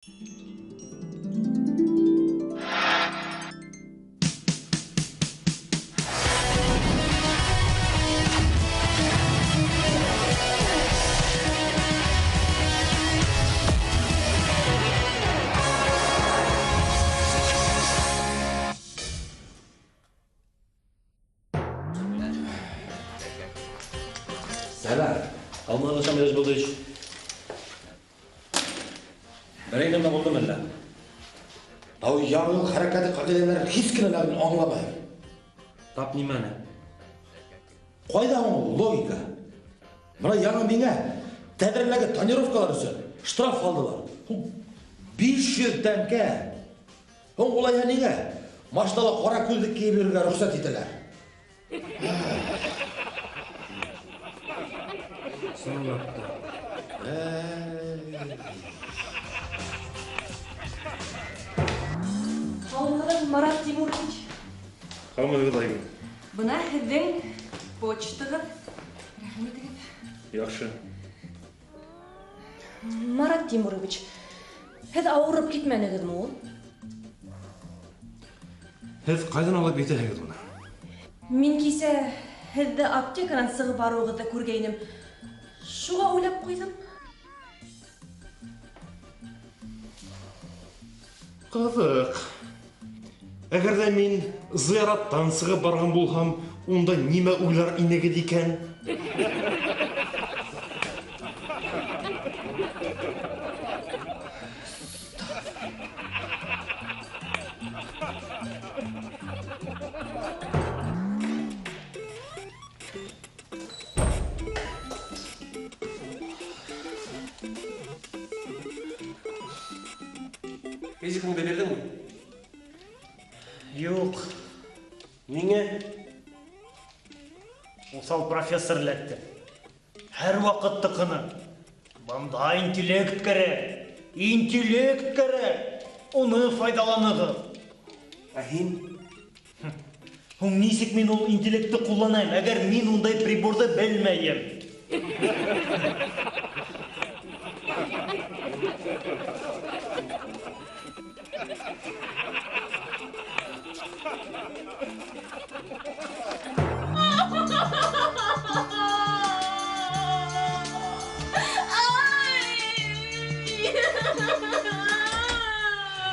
Сәләм. Алманы Шамилович булды ич. Берәй нәмә булдымы әллә? Тау яңа юл хәрәкәте кагыйдәләрен һич кенә лә мин аңламыйм. Тап нимәне? Кайда ул логика? Менә яңа миңа тәҙрәләге тонировкалар өчен штраф алдылар. 500 тәңкә. Һуң улай нигә? Машинала ҡара күлдек кейеп йөрергә рөхсәт итәләр. Чынлап та. Һаумыһығыҙ, Марат Тимурович. Һаумыһығыҙ, Айгөл. Бына һеҙҙең почтағыҙ. Рәхим итегеҙ. Яҡшы. Марат Тимурович, һеҙ ауырып китмәнегеҙме ул? Һеҙ ҡайҙан алып китәһегеҙ уны? Мин кисә һеҙҙе аптеканан сығып барыуығыҙҙы күргәйнем. Шуға уйлап ҡуйҙым. Ҡыҙыҡ. Әгәр ҙә мин зыяраттан сығып барған булһам, унда нимә уйлар инегеҙ икән? Физикаңды бирҙеңме? Юҡ. Ниңә? Уҫал профессор эләкте. Һәр ваҡыт тыҡыны. Бында интеллект кәрәк. Интеллект кәрәк. Уны файҙаланығыҙ. Ә һин? Һуң нисек мин ул интеллектты ҡулланайым, әгәр мин ундай приборҙы белмәйем?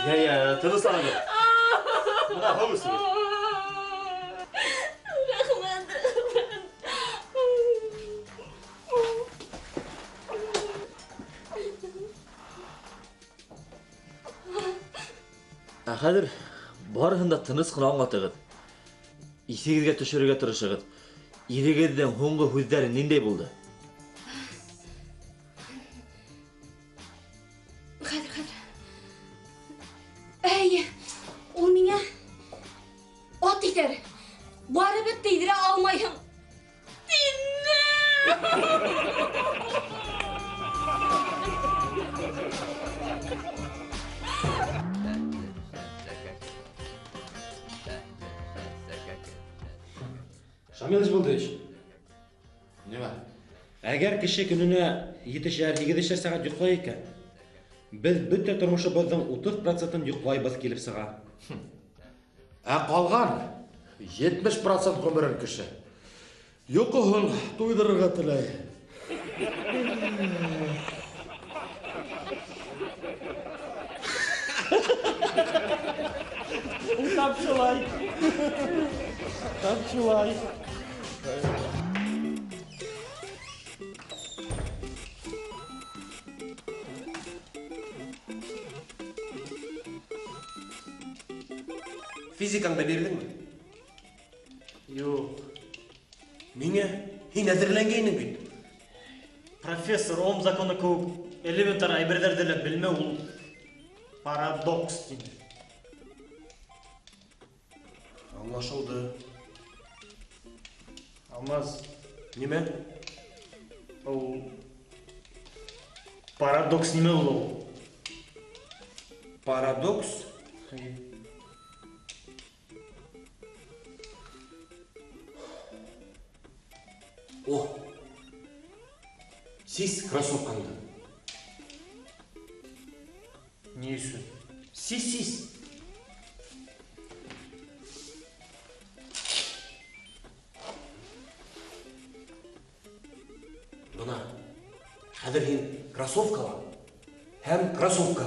Йә, йә, тынысланығыҙ. Бына һыу эсегеҙ. Рәхмәт, рәхмәт. Ә хәҙер барыһын да тыныс ҡына аңлатығыҙ. Иҫегеҙгә төшөрөргә тырышығыҙ. Ирегеҙҙең һуңғы һүҙҙәре ниндәй булды? Хәҙер, хәҙер. Әй, ул миңә ат итәр. Барыбер тейҙерә алмайһың. Тине! Шамилович булды ич. Нимә? Әгәр кеше көнөнә етешәр, һигеҙешәр сәғәт йоҡлай икән, беҙ бөтә тормошобоҙҙоң 30% йоҡлайбыҙ килеп сыға. Ә ҡалған 70% ғүмерен кеше йоҡоһон туйҙырырға теләй. Тап шулай. Тап шулай. Физикаңды бирҙеңме? Юҡ. Ниңә? Һин әҙерләнгәйнең бит. Профессор Ом законы кеүек элементар әйберҙәрҙе лә белмәү ул парадокс тине. Аңлашылды. Алмаз. Нимә? Ул парадокс нимә ул ул? Парадокс? Эйе. О! Сис кроссовкаңды. Ни өсөн? Сис, сис. Бына, хәҙер һин кроссовкала һәм кроссовка.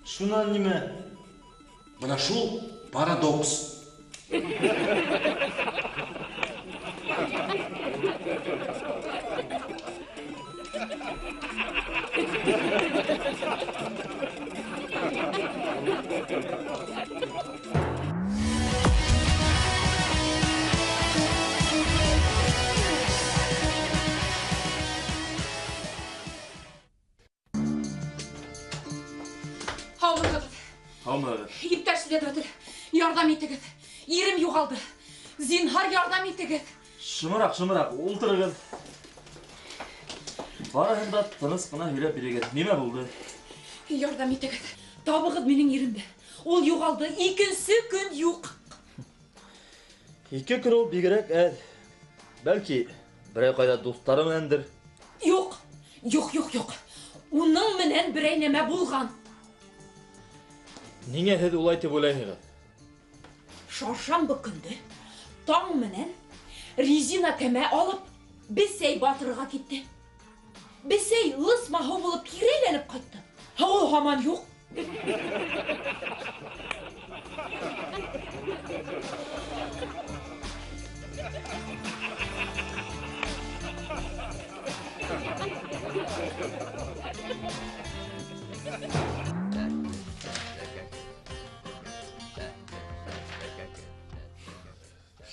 Шунан нимә? Бына шул парадокс. Һаумыһығыҙ. Һаумыһығыҙ. Иптәш следователь, ярҙам итегеҙ. Ирем юғалды. Зинһар, ярҙам итегеҙ. Шымыраҡ, шымыраҡ, ултырығыҙ. Барыһын да тыныс ҡына һөйләп бирегеҙ. Нимә булды? Ярҙам итегеҙ. Табығыҙ минең иремде. Ул юғалды. Икенсе көн юҡ. 2 көн ул бигерәк әҙ. Бәлки, берәй ҡайҙа дуҫтары менәндер. Юҡ, юҡ, юҡ, юҡ. Уның менән берәй нәмә булған. Ниңә һеҙ улай тип уйлайһығыҙ? Шаршамбы көндө таң менән резина кәмә алып бесәй батырырға китте. Бесәй лысма һыу булып кире әйләнеп ҡайтты. Ә ул һаман юҡ.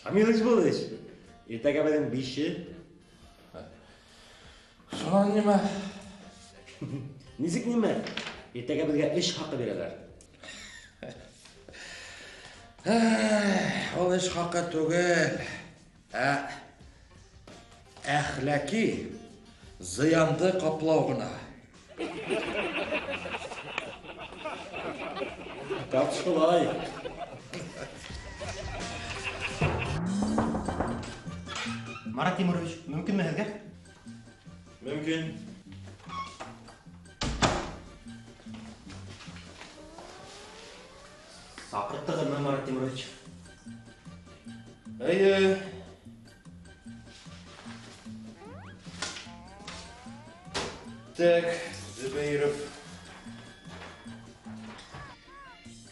Шамилыч булыш, иртәгә беҙҙең 5-е. Шунан нимә? Нисек нимә? Иртәгә беҙгә эш хаҡы бирәләр. Ул эш хаҡы түгел, ә әхлаки зыянды ҡаплау ғына. Тап шулай. Марат Тимурович, мөмкинме һеҙгә? Мөмкин. Саҡырттығыҙмы, Марат Тимурович? Эйе. Так, Зөбәйров.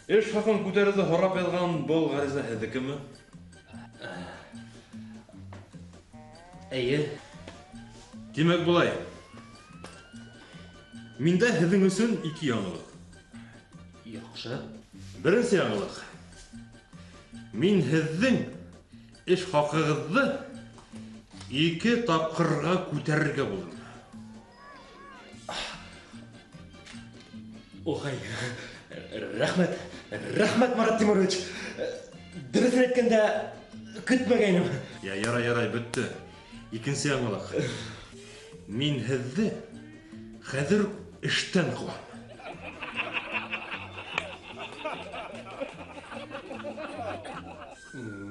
Эш хаҡын күтәреүҙе һорап яҙған был ғариза һеҙҙекеме? Эйе. Тимәк, былай. Миндә һеҙҙең өсөн 2 яңылыҡ. Яҡшы. Беренсе яңылыҡ. Мин һеҙҙең эш хаҡығыҙҙы 2 тапҡырға күтәрергә булдым. Охай, рәхмәт, рәхмәт, Марат Тимурович. Дөрөҫөн әйткәндә, көтмәгәйнем. Я, ярай, ярай, бөттө. Икенсе яңылыҡ. Мин һеҙҙе хәҙер эштән ҡыуам.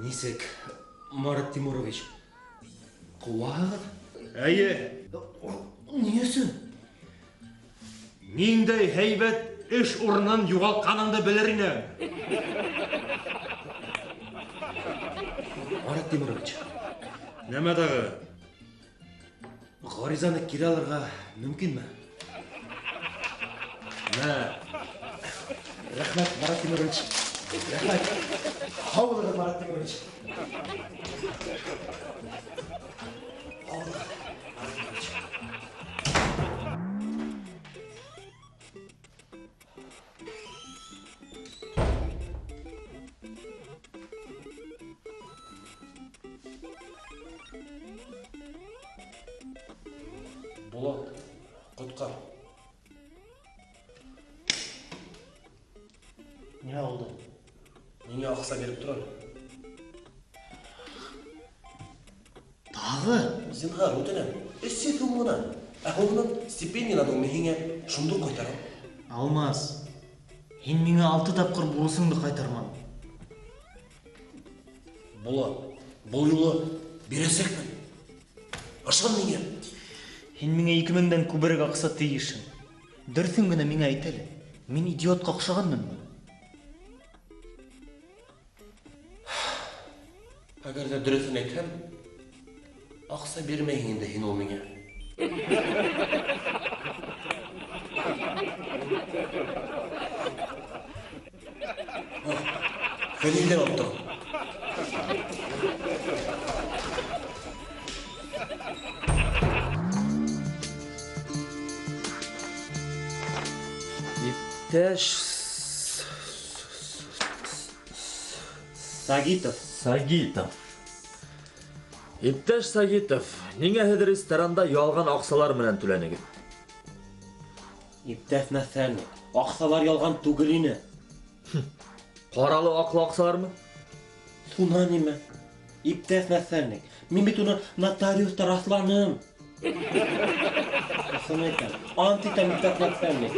Нисек, Марат Тимурович, ҡыуаһығыҙ? Эйе. Ни өсөн? Ниндәй һәйбәт эш урынын юғалтҡаныңды белер инем. Марат Тимурович. Нәмә тағы? Ғаризаны кире алырға мөмкинме? Мә. Рәхмәт, Марат Тимурович. Рәхмәт. Һау булығыҙ, Марат Тимурович. Һау булығыҙ, Марат Тимурович. Булат, ҡотҡар. Нимә булды? Ниңә аҡса биреп тора? Тағы? Зинһар, үтенәм. 300 һум ғына. Ә һуңынан стипендиянан мин һиңә шундуҡ ҡайтарам. Алмаз, һин миңә 6 тапҡыр бурысыңды ҡайтарманың. Булат, был юлы бирәсәкмен. Ышан миңә. Һин миңә 2000-дән күберәк аҡса тейешһең. Дөрөҫөн генә миңә әйт әле. Мин идиотҡа оҡшағанмынмы? Әгәр ҙә дөрөҫөн әйтһәм, аҡса бирмәйһең инде һин ул миңә. Фәнилдән алып торам. Иптәш Сагитов. Сагитов. Иптәш Сагитов, ниңә һеҙ ресторанда ялған аҡсалар менән түләнегеҙ? Иптәш начальник, аҡсалар ялған түгел ине. Ҡаралы аҡлы аҡсалармы? Шунан нимә? Иптәш начальник, мин бит уны нотариуста раҫланым. Ысын әйтәм, ант итәм, иптәш начальник.